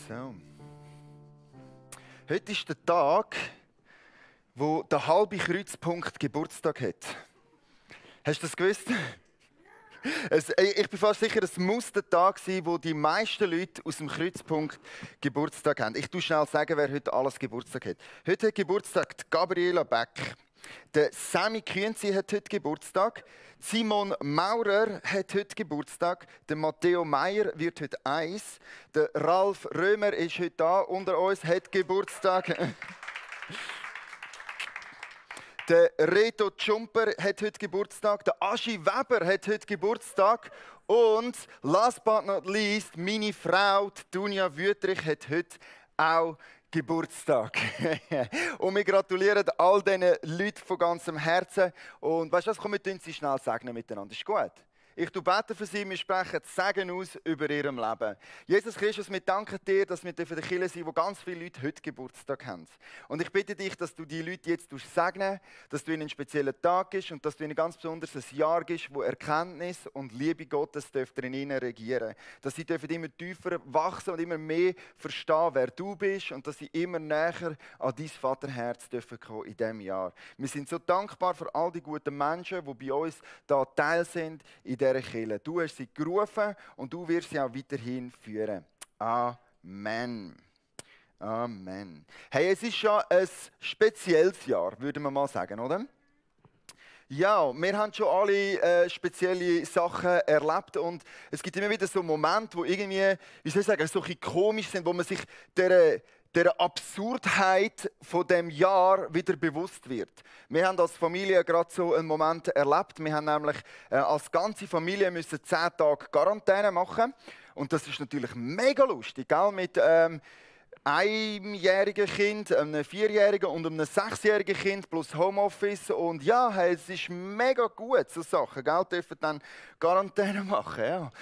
So. Heute ist der Tag, wo der halbe Kreuzpunkt Geburtstag hat. Hast du das gewusst? Ich bin fast sicher, es muss der Tag sein, wo die meisten Leute aus dem Kreuzpunkt Geburtstag haben. Ich tue schnell sagen, wer heute alles Geburtstag hat. Heute hat Geburtstag die Gabriela Beck. Der Sammy Künzi hat heute Geburtstag. Simon Maurer hat heute Geburtstag. Der Matteo Meyer wird heute 1. Der Ralf Römer ist heute da unter uns, hat Geburtstag. Der Reto Tschumper hat heute Geburtstag. Der Aschi Weber hat heute Geburtstag. Und last but not least, meine Frau Dunja Wüthrich hat heute auch Geburtstag. Und wir gratulieren all diesen Leuten von ganzem Herzen. Und weißt du was, komm, wir tun sie schnell segnen miteinander. Ist gut? Ich bete für sie, wir sprechen Segen aus über ihrem Leben. Jesus Christus, wir danken dir, dass wir in der Kirche sind, wo ganz viele Leute heute Geburtstag haben. Und ich bitte dich, dass du die Leute jetzt segnen, dass du ihnen einen speziellen Tag gibst und dass du ihnen ganz besonders ein Jahr gibst, wo Erkenntnis und Liebe Gottes in ihnen regieren. Dass sie immer tiefer wachsen und immer mehr verstehen, wer du bist und dass sie immer näher an dein Vaterherz kommen in diesem Jahr. Wir sind so dankbar für all die guten Menschen, die bei uns da Teil sind in dieser Kirche. Du hast sie gerufen und du wirst sie auch weiterhin führen. Amen. Amen. Hey, es ist schon ein spezielles Jahr, würde man mal sagen, oder? Ja, wir haben schon alle spezielle Sachen erlebt und es gibt immer wieder so Momente, wo irgendwie, wie soll ich sagen, so ein bisschen komisch sind, wo man sich der Absurdheit von dem Jahr wieder bewusst wird. Wir haben als Familie gerade so einen Moment erlebt. Wir haben nämlich als ganze Familie müssen 10 Tage Quarantäne machen und das ist natürlich mega lustig, gell? Mit einjährigen Kind, einem 4-jährigen und einem 6-jährigen Kind plus Homeoffice und ja, hey, es ist mega gut, so Sachen, gell? Dürfen dann Quarantäne machen. Ja.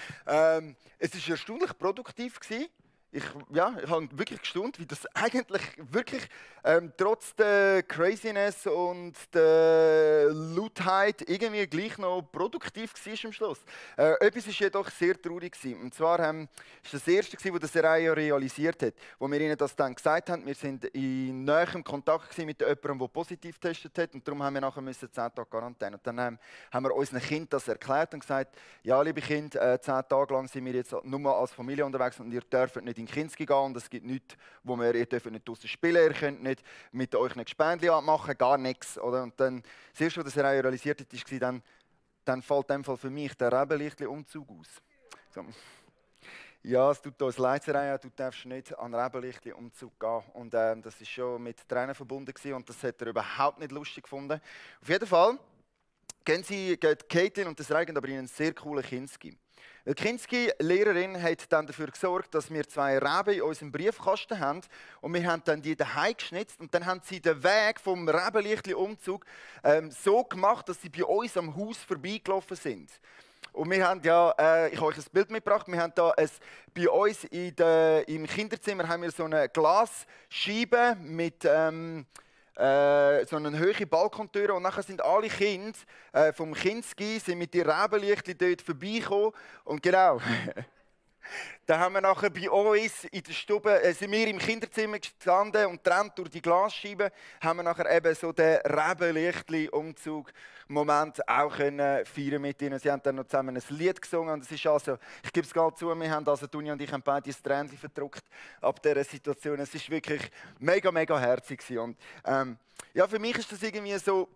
Es ist erstaunlich produktiv gewesen. Ich habe wirklich gestaunt, wie das eigentlich wirklich trotz der Craziness und der Lautheit irgendwie gleich noch produktiv war am Schluss. Etwas war jedoch sehr traurig. Und zwar war das erste, das das Reihe realisiert hat, wo wir ihnen das dann gesagt haben. Wir waren in näherem Kontakt mit jemandem, der positiv getestet hat. Und darum haben wir nachher 10 Tage Quarantäne. Und dann haben wir unseren Kindern das erklärt und gesagt, ja, liebe Kinder, 10 Tage lang sind wir jetzt nur als Familie unterwegs und ihr dürft nicht in Kinski gehen und es gibt nichts, wo ihr dürft nicht draussen spielen, ihr könnt nicht mit euch ein Gespendli machen, gar nichts. Oder? Und dann, das erste, was er realisiert hat, war, dann fällt in dem Fall für mich der Rebelichtli-Umzug aus. So. Ja, es tut uns leid, du darfst nicht an den Rebelichtli-Umzug gehen. Und das war schon mit Tränen verbunden gewesen, und das hat er überhaupt nicht lustig gefunden. Auf jeden Fall geht Caitlin und das Reigen aber in einen sehr coolen Kinski. Die Kinski-Lehrerin hat dann dafür gesorgt, dass wir 2 Reben in unserem Briefkasten haben. Und wir haben dann die daheim geschnitzt. Und dann haben sie den Weg vom Rebelichtli-Umzug so gemacht, dass sie bei uns am Haus vorbeigelaufen sind. Und wir haben ja, ich habe euch ein Bild mitgebracht, wir haben da bei uns im Kinderzimmer haben wir so eine Glasscheibe mit so eine hohe Balkontüre und nachher sind alle Kinder vom Kinski mit den Rebenlichtchen dort vorbeigekommen und genau. Dann haben wir nachher bei uns in der Stube, sind wir im Kinderzimmer gestanden und trennt durch die Glasscheibe, haben wir nachher eben so den Rebenlichtli-Umzug-Moment auch können feiern mit ihnen. Sie haben dann noch zusammen ein Lied gesungen und es ist also, ich gebe es gerade zu, wir haben also, Dunja und ich haben beide ein Tränchen verdruckt ab dieser Situation. Es ist wirklich mega, mega herzig gewesen. Und ja, für mich ist das irgendwie so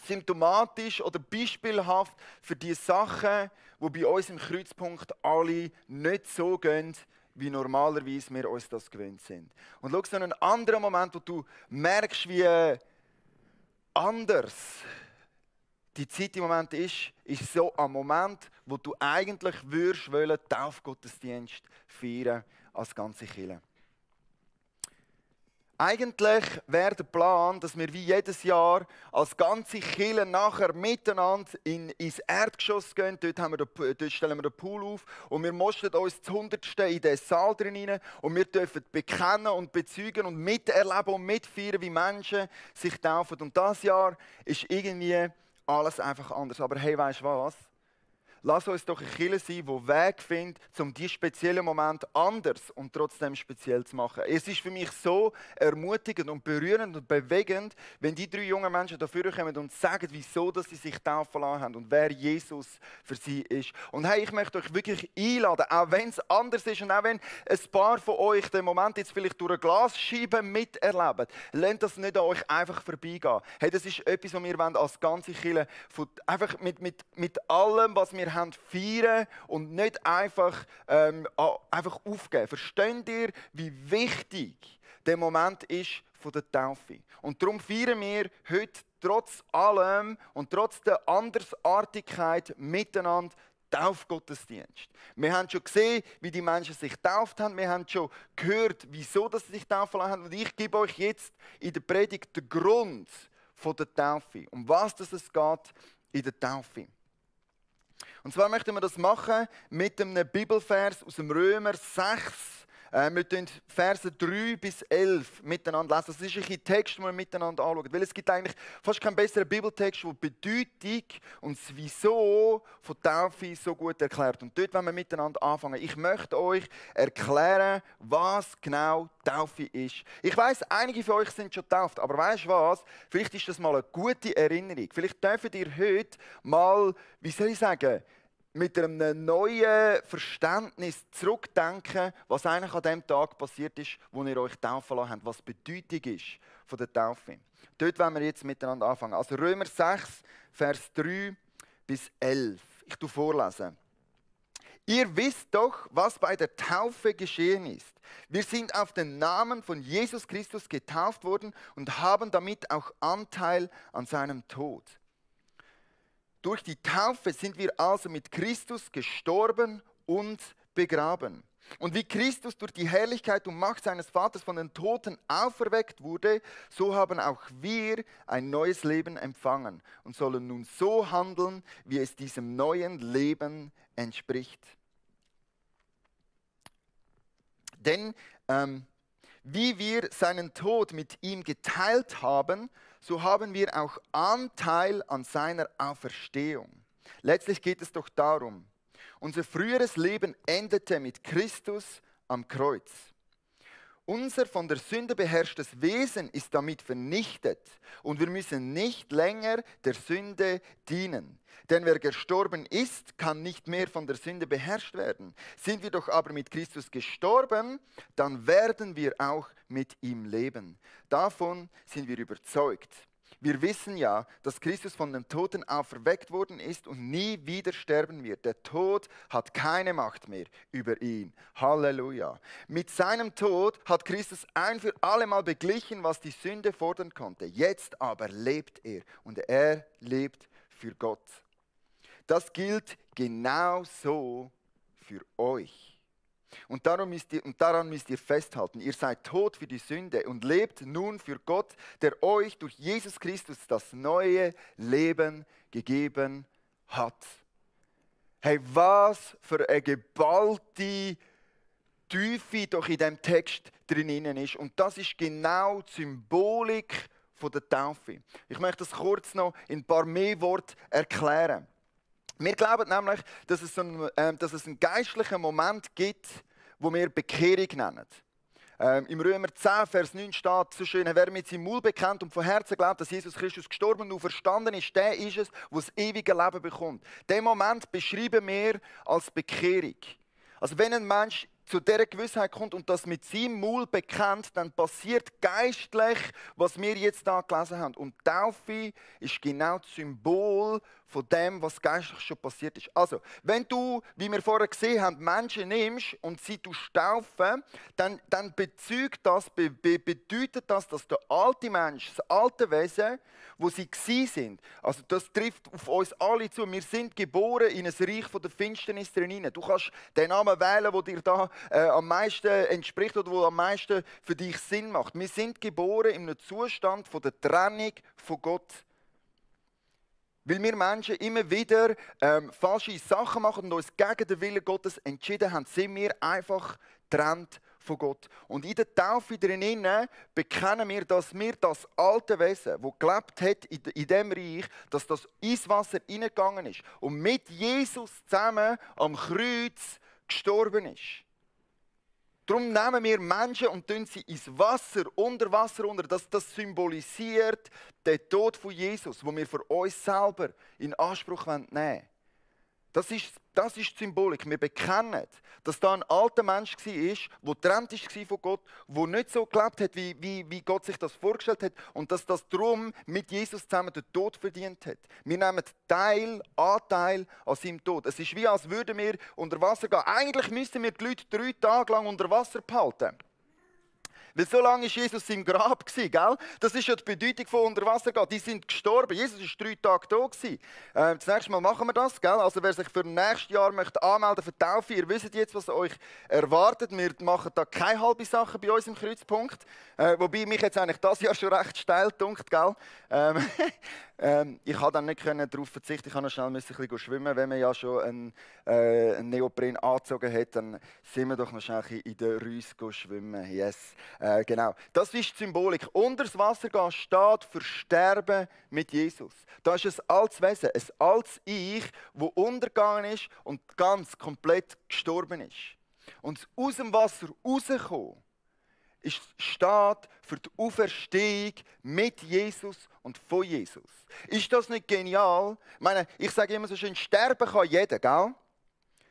symptomatisch oder beispielhaft für die Sachen, die bei uns im Kreuzpunkt alle nicht so gehen, wie normalerweise wir uns das gewöhnt sind. Und schau, so einen anderen Moment, wo du merkst, wie anders die Zeit im Moment ist so ein Moment, wo du eigentlich wollen, Taufgottesdienst feiern als ganze Kirche. Eigentlich wäre der Plan, dass wir wie jedes Jahr als ganze Kirche nachher miteinander ins Erdgeschoss gehen. Dort stellen wir den Pool auf und wir mosteln uns das 100. in den Saal drin und wir dürfen bekennen und bezeugen und miterleben und mitfeiern, wie Menschen sich taufen. Und das Jahr ist irgendwie alles einfach anders. Aber hey, weißt du was? lass uns doch eine Kirche sein, die Weg findet, um diesen speziellen Moment anders und trotzdem speziell zu machen. Es ist für mich so ermutigend und berührend und bewegend, wenn die 3 jungen Menschen dafür kommen und sagen, wieso dass sie sich taufen lassen haben und wer Jesus für sie ist. Und hey, ich möchte euch wirklich einladen, auch wenn es anders ist und auch wenn ein paar von euch den Moment jetzt vielleicht durch eine Glasscheibe miterleben, lasst das nicht an euch einfach vorbeigehen. Hey, das ist etwas, was wir als ganze Kirche einfach mit allem, was wir haben, feiern und nicht einfach aufgeben. Versteht ihr, wie wichtig der Moment ist von der Taufe? Und darum feiern wir heute trotz allem und trotz der Andersartigkeit miteinander Taufgottesdienst. Wir haben schon gesehen, wie die Menschen sich getauft haben. Wir haben schon gehört, wieso dass sie sich taufen lassen haben. Und ich gebe euch jetzt in der Predigt den Grund von der Taufe. Um was es geht in der Taufe. Und zwar möchten wir das machen mit einem Bibelvers aus dem Römer 6. Wir lesen Verse 3 bis 11 miteinander lesen. Das ist ein Text, den wir miteinander anschauen. Weil es gibt eigentlich fast keinen besseren Bibeltext, der die Bedeutung und das Wieso von Taufe so gut erklärt. Und dort wollen wir miteinander anfangen. Ich möchte euch erklären, was genau Taufe ist. Ich weiss, einige von euch sind schon getauft, aber weißt du was? Vielleicht ist das mal eine gute Erinnerung. Vielleicht dürft ihr heute mal, wie soll ich sagen, mit einem neuen Verständnis zurückdenken, was eigentlich an dem Tag passiert ist, wo ihr euch taufen lassen habt, was die Bedeutung ist von der Taufe. Dort wollen wir jetzt miteinander anfangen. Also Römer 6, Vers 3 bis 11. Ich lese vorlesen. Ihr wisst doch, was bei der Taufe geschehen ist. Wir sind auf den Namen von Jesus Christus getauft worden und haben damit auch Anteil an seinem Tod. Durch die Taufe sind wir also mit Christus gestorben und begraben. Und wie Christus durch die Herrlichkeit und Macht seines Vaters von den Toten auferweckt wurde, so haben auch wir ein neues Leben empfangen und sollen nun so handeln, wie es diesem neuen Leben entspricht. Denn wie wir seinen Tod mit ihm geteilt haben, so haben wir auch Anteil an seiner Auferstehung. Letztlich geht es doch darum, unser früheres Leben endete mit Christus am Kreuz. Unser von der Sünde beherrschtes Wesen ist damit vernichtet und wir müssen nicht länger der Sünde dienen. Denn wer gestorben ist, kann nicht mehr von der Sünde beherrscht werden. Sind wir doch aber mit Christus gestorben, dann werden wir auch mit ihm leben. Davon sind wir überzeugt. Wir wissen ja, dass Christus von den Toten auferweckt worden ist und nie wieder sterben wird. Der Tod hat keine Macht mehr über ihn. Halleluja. Mit seinem Tod hat Christus ein für alle Mal beglichen, was die Sünde fordern konnte. Jetzt aber lebt er und er lebt für Gott. Das gilt genauso für euch. Und daran müsst ihr festhalten. Ihr seid tot für die Sünde und lebt nun für Gott, der euch durch Jesus Christus das neue Leben gegeben hat. Hey, was für eine geballte Tiefe doch in diesem Text drinnen ist. Und das ist genau die Symbolik von der Taufe. Ich möchte das kurz noch in ein paar mehr Worten erklären. Wir glauben nämlich, dass es einen geistlichen Moment gibt, wo wir Bekehrung nennen. Im Römer 10, Vers 9 steht so schön, wer mit seinem Mund bekennt und von Herzen glaubt, dass Jesus Christus gestorben und auferstanden ist, der ist es, der das ewige Leben bekommt. Den Moment beschreiben wir als Bekehrung. Also wenn ein Mensch zu dieser Gewissheit kommt und das mit seinem Mund bekennt, dann passiert geistlich, was wir jetzt da gelesen haben. Und Taufe ist genau das Symbol von dem, was geistlich schon passiert ist. Also, wenn du, wie wir vorher gesehen haben, Menschen nimmst und sie taufen, dann bedeutet das, dass der alte Mensch, das alte Wesen, wo sie sind, also das trifft auf uns alle zu. Wir sind geboren in ein Reich von der Finsternis drin. Du kannst den Namen wählen, der dir da am meisten entspricht oder der am meisten für dich Sinn macht. Wir sind geboren in einem Zustand von der Trennung von Gott. Weil wir Menschen immer wieder falsche Sachen machen und uns gegen den Willen Gottes entschieden haben, sind wir einfach getrennt von Gott. Und in der Taufe drinnen bekennen wir das alte Wesen, das gelebt hat in diesem Reich, dass das ins Wasser hineingegangen ist und mit Jesus zusammen am Kreuz gestorben ist. Darum nehmen wir Menschen und tun sie ins Wasser, unter. Das symbolisiert den Tod von Jesus, den wir für uns selber in Anspruch nehmen wollen. Das ist die Symbolik. Wir bekennen, dass da ein alter Mensch war, der getrennt war von Gott, der nicht so gelebt hat, wie Gott sich das vorgestellt hat und dass das darum mit Jesus zusammen den Tod verdient hat. Wir nehmen Anteil an seinem Tod. Es ist wie, als würden wir unter Wasser gehen. Eigentlich müssten wir die Leute 3 Tage lang unter Wasser behalten. Weil so lange war Jesus im Grab, gell? Das ist ja die Bedeutung von unter Wasser gehen. Die sind gestorben. Jesus war 3 Tage da. Das nächste Mal machen wir das. Gell? Also wer sich für nächstes Jahr möchte anmelden für die Taufe, ihr wisst jetzt, was euch erwartet. Wir machen da keine halbe Sache bei uns im Kreuzpunkt. Wobei mich jetzt eigentlich das Jahr schon recht steil dunkt, gell? Ich konnte dann nicht darauf verzichten. Ich musste noch schnell ein bisschen schwimmen. Wenn man ja schon einen Neopren angezogen hat, dann sind wir doch noch schnell in der Reuss schwimmen. Yes. Genau. Das ist die Symbolik. Unter das Wasser gehen steht für Sterben mit Jesus. Da ist ein altes Wesen, ein altes Ich, das untergegangen ist und ganz komplett gestorben ist. Und aus dem Wasser rauskommen, steht für die Auferstehung mit Jesus und von Jesus. Ist das nicht genial? Ich sage immer so schön, sterben kann jeder, gell?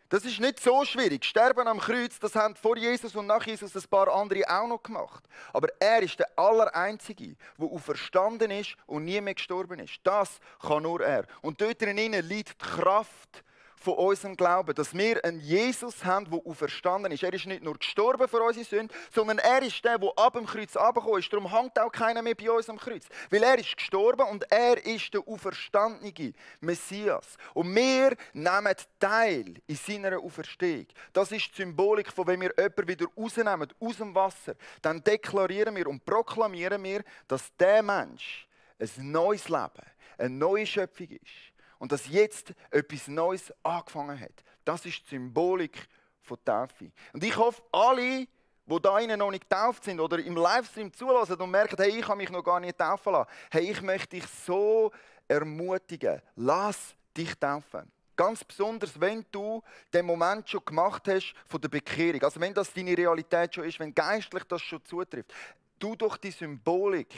Das ist nicht so schwierig. Sterben am Kreuz, das haben vor Jesus und nach Jesus ein paar andere auch noch gemacht. Aber er ist der Allereinzige, der auferstanden ist und nie mehr gestorben ist. Das kann nur er. Und dort drinnen liegt die Kraft von unserem Glauben, dass wir einen Jesus haben, der auferstanden ist. Er ist nicht nur gestorben für unsere Sünden, sondern er ist der ab dem Kreuz runtergekommen ist. Darum hängt auch keiner mehr bei uns am Kreuz. Weil er ist gestorben und er ist der auferstandene Messias. Und wir nehmen teil in seiner Auferstehung. Das ist die Symbolik, von wenn wir jemanden wieder rausnehmen, aus dem Wasser. Dann deklarieren wir und proklamieren wir, dass der Mensch ein neues Leben, eine neue Schöpfung ist. Und dass jetzt etwas Neues angefangen hat. Das ist die Symbolik von Taufe. Und ich hoffe, alle, die hier noch nicht getauft sind oder im Livestream zulassen und merken, hey, ich habe mich noch gar nicht taufen lassen. Hey, ich möchte dich so ermutigen. Lass dich taufen. Ganz besonders, wenn du den Moment schon gemacht hast von der Bekehrung. Also wenn das deine Realität schon ist, wenn geistlich das schon zutrifft. Tu doch die Symbolik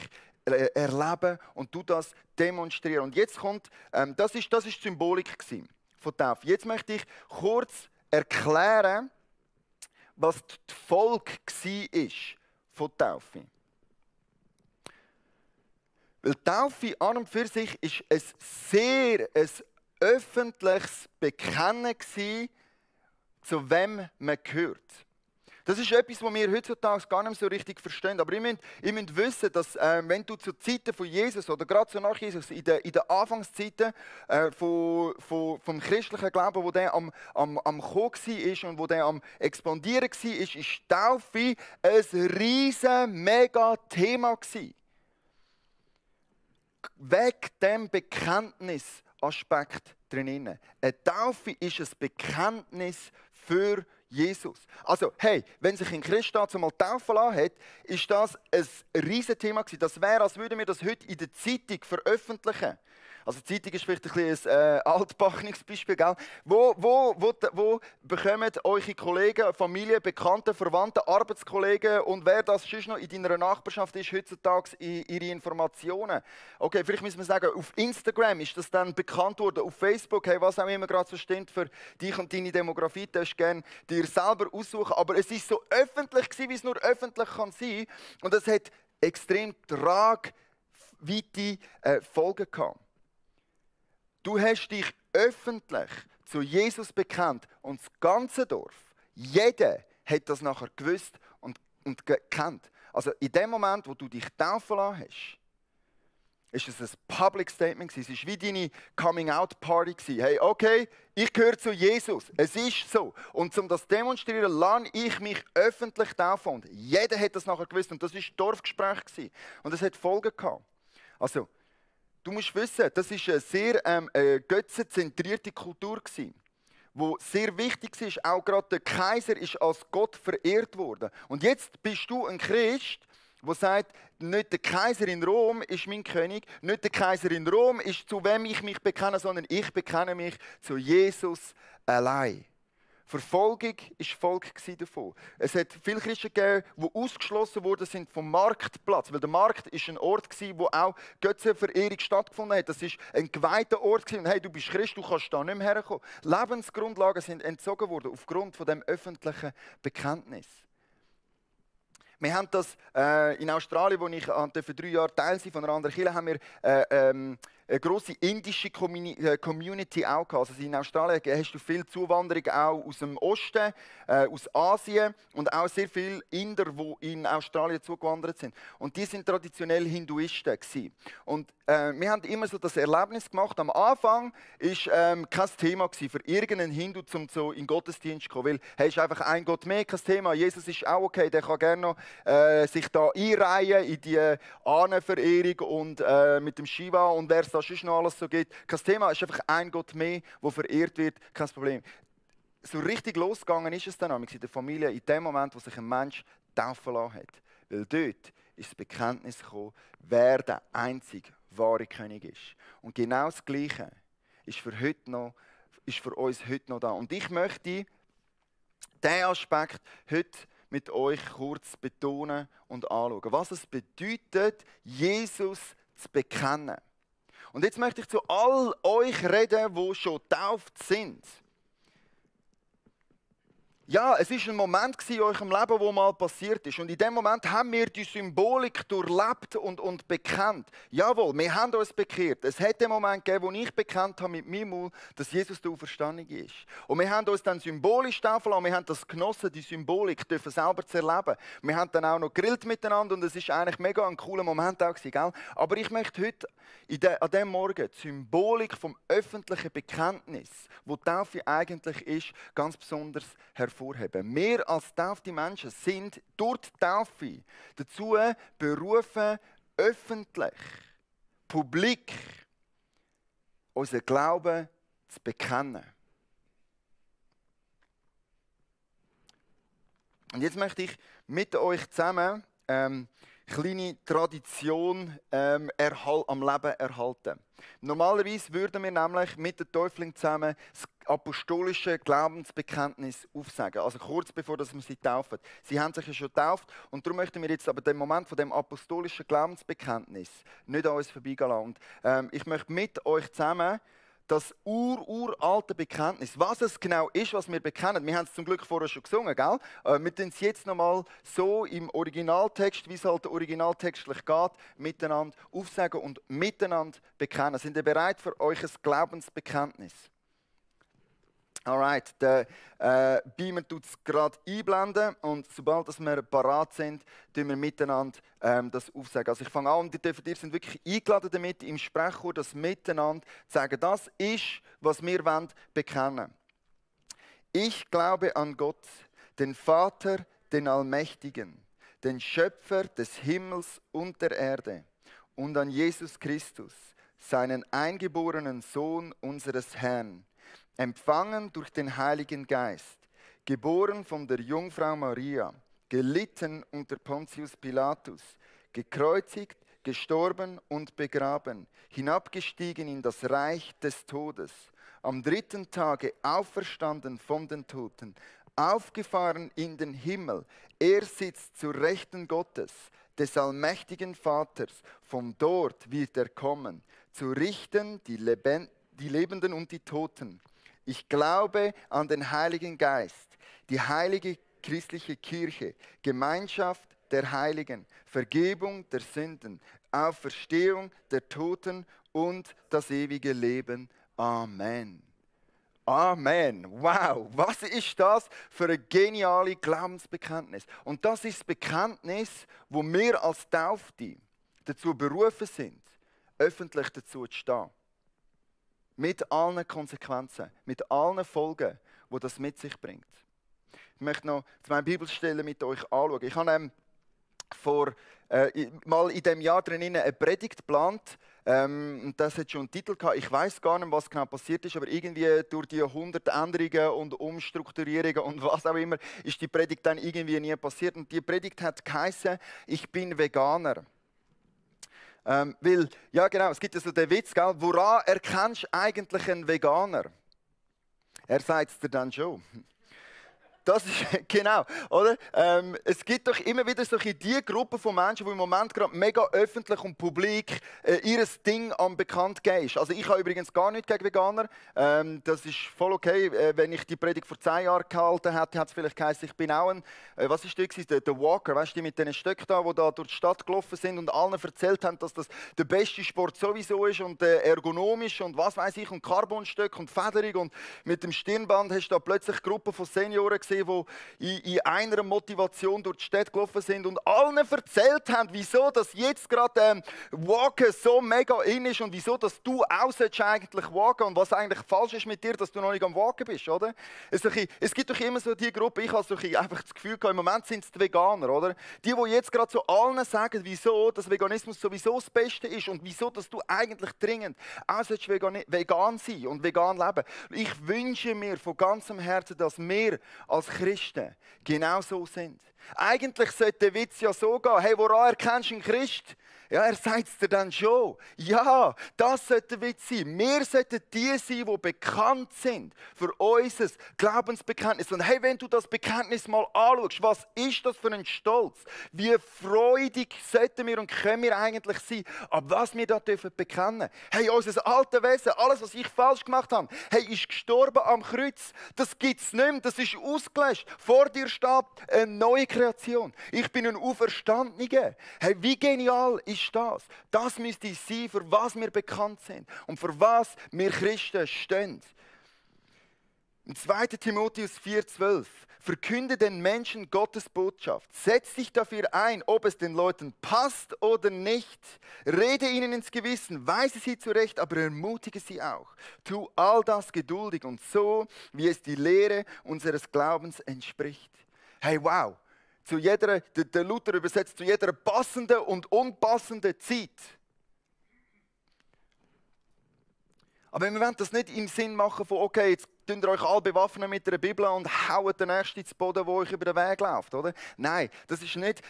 erleben und du das demonstrieren. Und jetzt kommt, das ist die Symbolik von Taufe. Jetzt möchte ich kurz erklären, was die Folge war von Taufe. Weil Taufe an und für sich ist ein sehr öffentliches Bekennen zu wem man gehört. Das ist etwas, was wir heutzutage gar nicht so richtig verstehen. Aber ihr müsst wissen, dass wenn du zu Zeiten von Jesus oder gerade so nach Jesus, in den Anfangszeiten vom christlichen Glauben, wo der am Kommen war und wo der am Expandieren war, ist Taufe ein riesen, mega Thema gewesen. Wegen dem Bekenntnisaspekt drinnen. Eine Taufe ist ein Bekenntnis für Jesus. Also, hey, wenn sich ein Christ dazu mal taufen lassen hat, ist das ein riesiges Thema gewesen. Das wäre, als würden wir das heute in der Zeitung veröffentlichen. Also die Zeitung ist vielleicht ein altbackenes Beispiel, gell? Wo bekommen eure Kollegen, Familie, Bekannte, Verwandte, Arbeitskollegen und wer das sonst noch in deiner Nachbarschaft ist, heutzutage ihre Informationen? Okay, vielleicht müssen wir sagen, auf Instagram ist das dann bekannt worden, auf Facebook, hey, was auch immer gerade so stimmt für dich und deine Demografie, darfst du gerne dir selber aussuchen. Aber es ist so öffentlich gewesen, wie es nur öffentlich kann sein. Und es hat extrem tragweite Folgen gehabt. Du hast dich öffentlich zu Jesus bekannt und das ganze Dorf, jeder hat das nachher gewusst und gekannt. Also in dem Moment, wo du dich taufen lassen hast, ist es ein Public Statement. Es war wie deine Coming-out-Party. Hey, okay, ich gehöre zu Jesus. Es ist so. Und um das zu demonstrieren, lasse ich mich öffentlich taufen. Und jeder hat das nachher gewusst. Und das war Dorfgespräch. Und es hat Folgen gehabt. Also, du musst wissen, das war eine sehr götzenzentrierte Kultur, wo sehr wichtig ist. Auch gerade der Kaiser ist als Gott verehrt worden. Und jetzt bist du ein Christ, der sagt, nicht der Kaiser in Rom ist mein König, nicht der Kaiser in Rom ist, zu wem ich mich bekenne, sondern ich bekenne mich zu Jesus allein. Verfolgung war Volk davon. Es hat viele Christen gegeben, die ausgeschlossen wurden sind vom Marktplatz. Weil der Markt war ein Ort, wo auch Götzenverehrung stattgefunden hat. Das war ein geweihter Ort. Und hey, du bist Christ, du kannst da nicht mehr herkommen. Lebensgrundlagen sind entzogen worden aufgrund von dem öffentlichen Bekenntnis. Wir haben das in Australien, wo ich für 3 Jahre Teil war von einer anderen Kirche, haben wir eine grosse indische Community auch gehabt. Also in Australien hast du viel Zuwanderung auch aus dem Osten, aus Asien und auch sehr viele Inder, die in Australien zugewandert sind. Und die sind traditionell Hinduisten gewesen. Und wir haben immer so das Erlebnis gemacht. Am Anfang war kein Thema für irgendeinen Hindu, um so in den Gottesdienst zu kommen. Weil hey, ist einfach ein Gott mehr, kein Thema. Jesus ist auch okay, der kann gerne noch sich da einreihen in die Ahnenverehrung und mit dem Shiva und wer es da sonst noch alles so gibt. Kein Thema, es ist einfach ein Gott mehr, der verehrt wird, kein Problem. So richtig losgegangen ist es dann in der Familie, in dem Moment, wo sich ein Mensch taufen lassen hat. Weil dort ist das Bekenntnis gekommen, wer der einzige wahre König ist. Und genau das Gleiche ist für uns heute noch da. Und ich möchte diesen Aspekt heute mit euch kurz betonen und anschauen, was es bedeutet, Jesus zu bekennen. Und jetzt möchte ich zu all euch reden, die schon getauft sind. Ja, es war ein Moment in eurem Leben, wo mal passiert ist. Und in dem Moment haben wir die Symbolik durchlebt und bekannt. Jawohl, wir haben uns bekehrt. Es hat den Moment gegeben, wo ich bekannt habe mit meinem Mund, dass Jesus der Auferstandene ist. Und wir haben uns dann symbolisch taufen lassen. Wir haben das genossen, die Symbolik dürfen selber zu erleben. Wir haben dann auch noch gegrillt miteinander und es war eigentlich mega ein cooler Moment auch gewesen, gell? Aber ich möchte heute an diesem Morgen die Symbolik vom öffentlichen Bekenntnis, wo die Taufe eigentlich ist, ganz besonders hervorheben. Wir als taufte Menschen sind durch die Taufe dazu berufen, öffentlich, publik, unseren Glauben zu bekennen. Und jetzt möchte ich mit euch zusammen kleine Tradition am Leben erhalten. Normalerweise würden wir nämlich mit den Täuflingen zusammen das apostolische Glaubensbekenntnis aufsagen. Also kurz bevor wir sie taufen. Sie haben sich ja schon getauft und darum möchten wir jetzt aber den Moment von dem apostolischen Glaubensbekenntnis nicht an uns vorbeigehen lassen. Und ich möchte mit euch zusammen das uralte Bekenntnis, was es genau ist, was wir bekennen. Wir haben es zum Glück vorher schon gesungen, gell? Wir tun es jetzt nochmal so im Originaltext, wie es halt originaltextlich geht, miteinander aufsagen und miteinander bekennen. Sind ihr bereit für euch ein Glaubensbekenntnis? Alright, der Beamer tut es gerade einblenden und sobald wir parat sind, tun wir miteinander das aufsagen. Also ich fange an und ihr sind wirklich eingeladen damit, im Sprechchor das miteinander zu sagen. Das ist, was wir bekennen wollen. Ich glaube an Gott, den Vater, den Allmächtigen, den Schöpfer des Himmels und der Erde und an Jesus Christus, seinen eingeborenen Sohn unseres Herrn, empfangen durch den Heiligen Geist, geboren von der Jungfrau Maria, gelitten unter Pontius Pilatus, gekreuzigt, gestorben und begraben, hinabgestiegen in das Reich des Todes, am 3. Tage auferstanden von den Toten, aufgefahren in den Himmel, er sitzt zur Rechten Gottes, des allmächtigen Vaters, von dort wird er kommen, zu richten die Lebenden und die Toten. Ich glaube an den Heiligen Geist, die heilige christliche Kirche, Gemeinschaft der Heiligen, Vergebung der Sünden, Auferstehung der Toten und das ewige Leben. Amen. Amen. Wow, was ist das für ein geniales Glaubensbekenntnis? Und das ist das Bekenntnis, wo wir als Taufte dazu berufen sind, öffentlich dazu zu stehen. Mit allen Konsequenzen, mit allen Folgen, die das mit sich bringt. Ich möchte noch 2 Bibelstellen mit euch anschauen. Ich habe mal in diesem Jahr drin eine Predigt geplant, Und das hat schon einen Titel gehabt. Ich weiß gar nicht, was genau passiert ist, aber irgendwie durch die 100 Änderungen und Umstrukturierungen und was auch immer, ist die Predigt dann irgendwie nie passiert. Und die Predigt hat geheißen, ich bin Veganer. Weil, ja genau, es gibt ja so den Witz, gell? Woran erkennst du eigentlich einen Veganer? Er sagt es dir dann schon. Das ist, genau, oder? Es gibt doch immer wieder solche die Gruppe von Menschen, die im Moment gerade mega öffentlich und publik ihr Ding am bekannt geben ist. Also ich habe übrigens gar nichts gegen Veganer. Das ist voll okay. Wenn ich die Predigt vor 10 Jahren gehalten hätte, hat es vielleicht geheißen, ich bin auch ein, was ist das? Der Walker, weißt du, die mit den Stöcken da, die da durch die Stadt gelaufen sind und allen erzählt haben, dass das der beste Sport sowieso ist und ergonomisch und was weiß ich und Carbonstöcke und Federung und mit dem Stirnband hast du da plötzlich Gruppen von Senioren gesehen, die in einer Motivation durch die Stadt gelaufen sind und allen erzählt haben, wieso dass jetzt gerade Walken so mega in ist und wieso dass du auch eigentlich walken und was eigentlich falsch ist mit dir, dass du noch nicht am Walken bist, oder? Es gibt doch immer so die Gruppe, ich habe so einfach das Gefühl gehabt, im Moment sind es die Veganer, oder? Die jetzt gerade so allen sagen, wieso dass Veganismus sowieso das Beste ist und wieso dass du eigentlich dringend auch vegan sein und vegan leben. Ich wünsche mir von ganzem Herzen, dass wir als Christen genau so sind. Eigentlich sollte der Witz ja so gehen, hey, woran erkennst du einen Christ? Ja, er sagt es dir dann schon. Ja, das sollte der Witz sein. Wir sollten die sein, die bekannt sind für unser Glaubensbekenntnis. Und hey, wenn du das Bekenntnis mal anschaust, was ist das für ein Stolz? Wie freudig sollten wir und können wir eigentlich sein, ab was wir da dürfen bekennen? Hey, unser altes Wesen, alles, was ich falsch gemacht habe, hey, ist gestorben am Kreuz. Das gibt es nicht mehr, das ist ausgelöscht. Vor dir steht eine neue Kreation. Ich bin ein Auferstandener. Hey, wie genial ist das? Das müsste sein, für was wir bekannt sind und für was wir Christen stehen. In 2. Timotheus 4,12 verkünde den Menschen Gottes Botschaft. Setz dich dafür ein, ob es den Leuten passt oder nicht. Rede ihnen ins Gewissen, weise sie zurecht, aber ermutige sie auch. Tu all das geduldig und so, wie es die Lehre unseres Glaubens entspricht. Hey, wow! Der Luther übersetzt zu jeder passenden und unpassenden Zeit. Aber wir wollen das nicht im Sinn machen von, okay, jetzt könnt ihr euch alle bewaffnen mit einer Bibel und haut den Nächsten ins Boden, der euch über den Weg läuft, oder? Nein, das ist nicht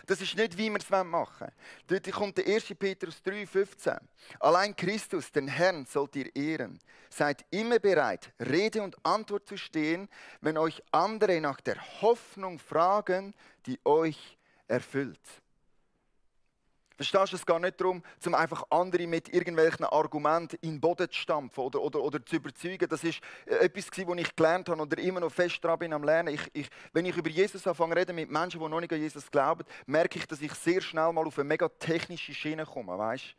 wie wir es machen wollen. Dort kommt der 1. Petrus 3,15. Allein Christus, den Herrn, sollt ihr ehren. Seid immer bereit, Rede und Antwort zu stehen, wenn euch andere nach der Hoffnung fragen, die euch erfüllt. Verstehst du, es geht nicht darum, um einfach andere mit irgendwelchen Argumenten in den Boden zu stampfen oder zu überzeugen. Das ist etwas, was ich gelernt habe oder immer noch fest dran bin am Lernen. Wenn ich über Jesus anfange zu reden mit Menschen, die noch nicht an Jesus glauben, merke ich, dass ich sehr schnell mal auf eine mega technische Schiene komme. Weißt?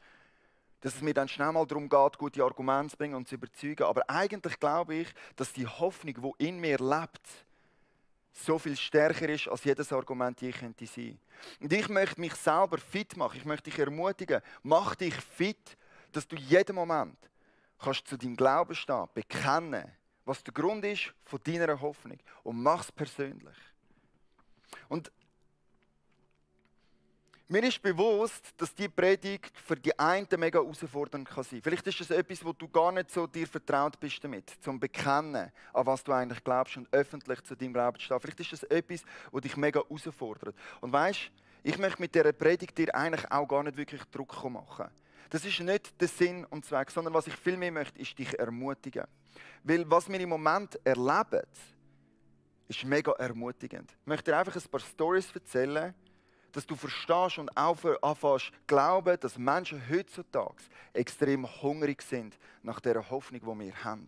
Dass es mir dann schnell mal darum geht, gute Argumente zu bringen und zu überzeugen. Aber eigentlich glaube ich, dass die Hoffnung, die in mir lebt, so viel stärker ist, als jedes Argument je könnte sein. Und ich möchte mich selber fit machen. Ich möchte dich ermutigen, mach dich fit, dass du jeden Moment kannst zu deinem Glauben stehen, bekennen, was der Grund ist von deiner Hoffnung und mach es persönlich. Und mir ist bewusst, dass die Predigt für die einen mega herausfordernd kann sein. Vielleicht ist das etwas, wo du gar nicht so dir vertraut bist damit, zum Bekennen, an was du eigentlich glaubst und öffentlich zu deinem Glauben zu stehen. Vielleicht ist das etwas, wo dich mega herausfordert. Und weisst, ich möchte mit dieser Predigt dir eigentlich auch gar nicht wirklich Druck machen. Das ist nicht der Sinn und Zweck, sondern was ich viel mehr möchte, ist dich ermutigen. Weil was wir im Moment erleben, ist mega ermutigend. Ich möchte dir einfach ein paar Storys erzählen, dass du verstehst und anfängst glauben, dass Menschen heutzutage extrem hungrig sind nach der Hoffnung, die wir haben.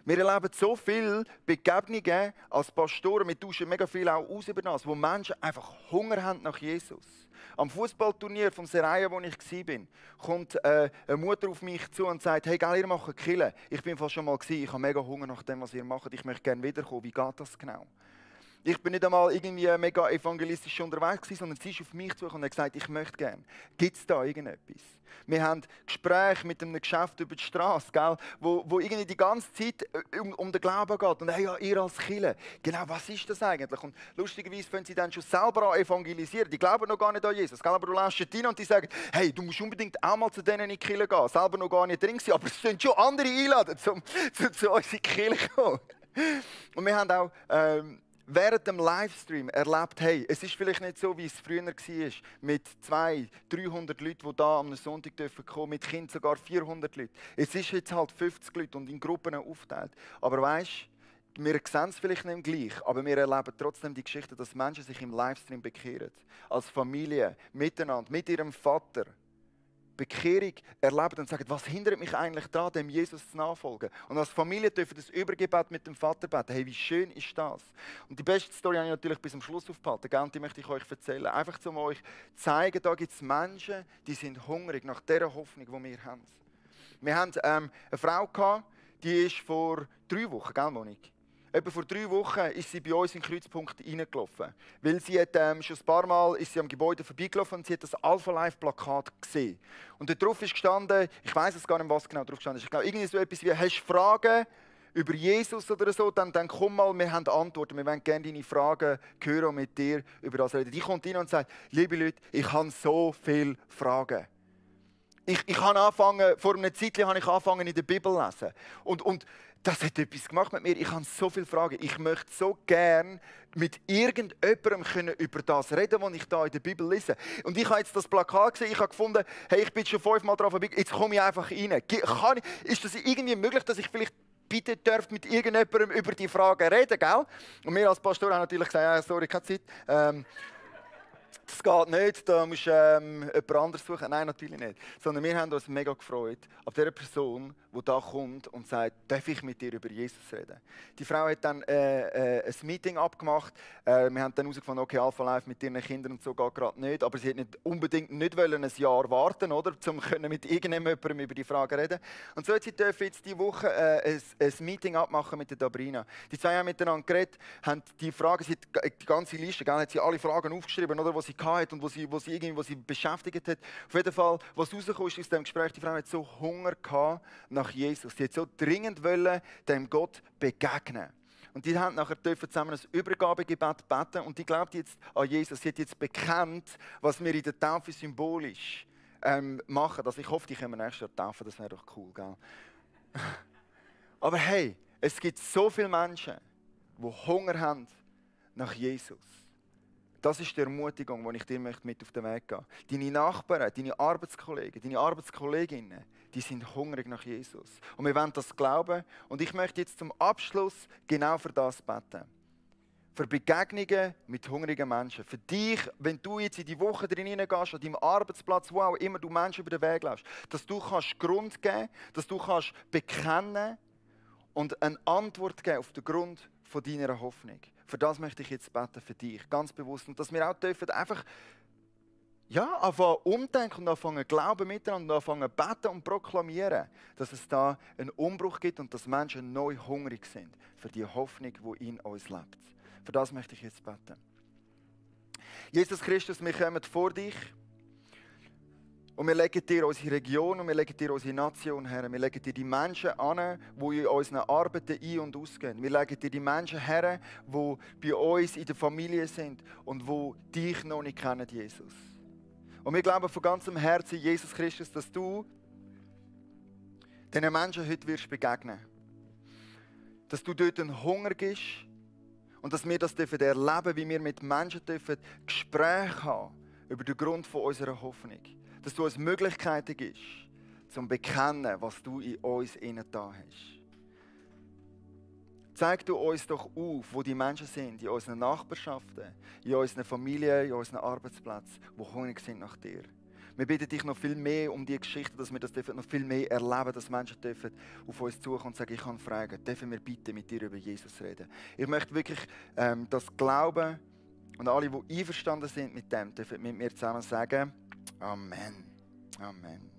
Wir erleben so viele Begegnungen als Pastoren, wir tauschen mega viel auch aus über das, wo Menschen einfach Hunger haben nach Jesus. Am Fußballturnier vom Seraya, wo ich war, kommt eine Mutter auf mich zu und sagt, hey, geil, ihr macht Kille. Ich bin fast schon mal gewesen, ich habe mega Hunger nach dem, was ihr macht. Ich möchte gerne wiederkommen. Wie geht das genau? Ich bin nicht einmal irgendwie mega evangelistisch unterwegs gewesen, sondern sie ist auf mich zu und hat gesagt, ich möchte gerne. Gibt es da irgendetwas? Wir haben Gespräche mit einem Geschäft über die Straße, gell, wo irgendwie die ganze Zeit um den Glauben geht. Und hey, ja, ihr als Kirche, genau, was ist das eigentlich? Und lustigerweise fangen sie dann schon selber an evangelisieren. Die glauben noch gar nicht an Jesus. Gell? Aber du lässt rein und die sagen, hey, du musst unbedingt auch mal zu denen in die Kirche gehen. Selber noch gar nicht drin gewesen, aber es sind schon andere einladen, zu uns in die Kirche zu kommen. Und wir haben auch während dem Livestream erlebt, hey, es ist vielleicht nicht so, wie es früher war, mit 200, 300 Leuten, die da am Sonntag kommen dürfen, mit Kindern sogar 400 Leuten. Es ist jetzt halt 50 Leute und in Gruppen aufgeteilt. Aber weisst, wir sehen es vielleicht nicht gleich, aber wir erleben trotzdem die Geschichte, dass Menschen sich im Livestream bekehren. Als Familie, miteinander, mit ihrem Vater. Bekehrung erleben und sagen, was hindert mich eigentlich daran, dem Jesus zu nachfolgen? Und als Familie dürfen das Übergebet mit dem Vater beten. Hey, wie schön ist das? Und die beste Story habe ich natürlich bis zum Schluss aufgehalten, und die möchte ich euch erzählen. Einfach um euch zu zeigen, da gibt es Menschen, die sind hungrig nach dieser Hoffnung, die wir haben. Wir haben eine Frau gehabt, die ist vor 3 Wochen, gell, Monique? Etwa vor 3 Wochen ist sie bei uns in den Kreuzpunkt reingelaufen. Weil sie hat, schon ein paar Mal ist sie am Gebäude vorbeigelaufen und sie hat das Alpha-Life-Plakat gesehen. Und dort drauf ist gestanden, ich weiss es gar nicht, was genau drauf gestanden ist. Ich glaube, irgendwie so etwas wie, hast du Fragen über Jesus oder so, dann komm mal, wir haben Antworten. Wir wollen gerne deine Fragen hören und mit dir über das reden. Die kommt rein und sagt, liebe Leute, ich habe so viele Fragen. Ich habe angefangen, vor einer Zeit habe ich angefangen, in der Bibel zu lesen. Und das hat etwas gemacht mit mir. Ich habe so viele Fragen. Ich möchte so gerne mit irgendjemandem über das reden, was ich da in der Bibel lese. Und ich habe jetzt das Plakat gesehen, ich habe gefunden, hey, ich bin schon 5-mal drauf, jetzt komme ich einfach rein. Ist das irgendwie möglich, dass ich vielleicht bitte dürft mit irgendjemandem über die Fragen reden, gell? Und wir als Pastor haben natürlich gesagt, ja, sorry, keine Zeit. Das geht nicht, da musst du jemand anderes suchen. Nein, natürlich nicht. Sondern wir haben uns mega gefreut auf dieser Person, die da kommt und sagt, darf ich mit dir über Jesus reden? Die Frau hat dann ein Meeting abgemacht. Wir haben dann herausgefunden, okay, Alpha Life mit ihren Kindern und so geht gerade nicht. Aber sie hat nicht unbedingt nicht wollen, ein Jahr warten, oder, um mit irgendjemandem über die Frage reden. Und so hat sie jetzt diese Woche ein Meeting abmachen mit der Dabrina. Die zwei haben miteinander geredet, haben die Fragen, sie hat die ganze Liste, hat sie alle Fragen aufgeschrieben, oder, die sie hatte und was sie beschäftigt hat. Auf jeden Fall, was rausgekommen ist aus dem Gespräch, die Frau hat so Hunger gehabt nach Jesus. Sie hat so dringend wollen, dem Gott begegnen. Und die haben nachher zusammen ein Übergabegebet beten und die glaubt jetzt an Jesus. Sie hat jetzt bekannt, was wir in der Taufe symbolisch machen. Also ich hoffe, die können wir nächstes Jahr taufen, das wäre doch cool, gell? Aber hey, es gibt so viele Menschen, die Hunger haben nach Jesus. Das ist die Ermutigung, die ich dir mit auf den Weg geben möchte. Deine Nachbarn, deine Arbeitskollegen, deine Arbeitskolleginnen, die sind hungrig nach Jesus. Und wir wollen das glauben. Und ich möchte jetzt zum Abschluss genau für das beten. Für Begegnungen mit hungrigen Menschen. Für dich, wenn du jetzt in die Woche drin gehst, an deinem Arbeitsplatz, wo auch immer du Menschen über den Weg läufst, dass du kannst Grund geben, dass du kannst bekennen und eine Antwort geben auf den Grund von deiner Hoffnung. Für das möchte ich jetzt beten, für dich, ganz bewusst. Und dass wir auch dürfen einfach anfangen umdenken und anfangen glauben miteinander und anfangen beten und proklamieren, dass es da einen Umbruch gibt und dass Menschen neu hungrig sind für die Hoffnung, die in uns lebt. Für das möchte ich jetzt beten. Jesus Christus, wir kommen vor dich. Und wir legen dir unsere Region und wir legen dir unsere Nation her. Wir legen dir die Menschen an, die in unseren Arbeiten ein- und ausgehen. Wir legen dir die Menschen her, die bei uns in der Familie sind und die dich noch nicht kennen, Jesus. Und wir glauben von ganzem Herzen, Jesus Christus, dass du diesen Menschen heute wirst begegnen. Dass du dort einen Hunger gibst und dass wir das erleben dürfen, wie wir mit Menschen Gespräche haben über den Grund von unserer Hoffnung. Dass du uns Möglichkeiten gibst, zum Bekennen, was du in uns innen da hast. Zeig du uns doch auf, wo die Menschen sind, in unseren Nachbarschaften, in unseren Familien, in unseren Arbeitsplätzen, die hungrig sind nach dir. Wir bitten dich noch viel mehr um die Geschichte, dass wir das noch viel mehr erleben, dass Menschen dürfen auf uns zukommen und sagen, ich kann fragen, dürfen wir bitte mit dir über Jesus reden. Ich möchte wirklich das glauben und alle, die einverstanden sind mit dem, dürfen mit mir zusammen sagen, Amen. Amen.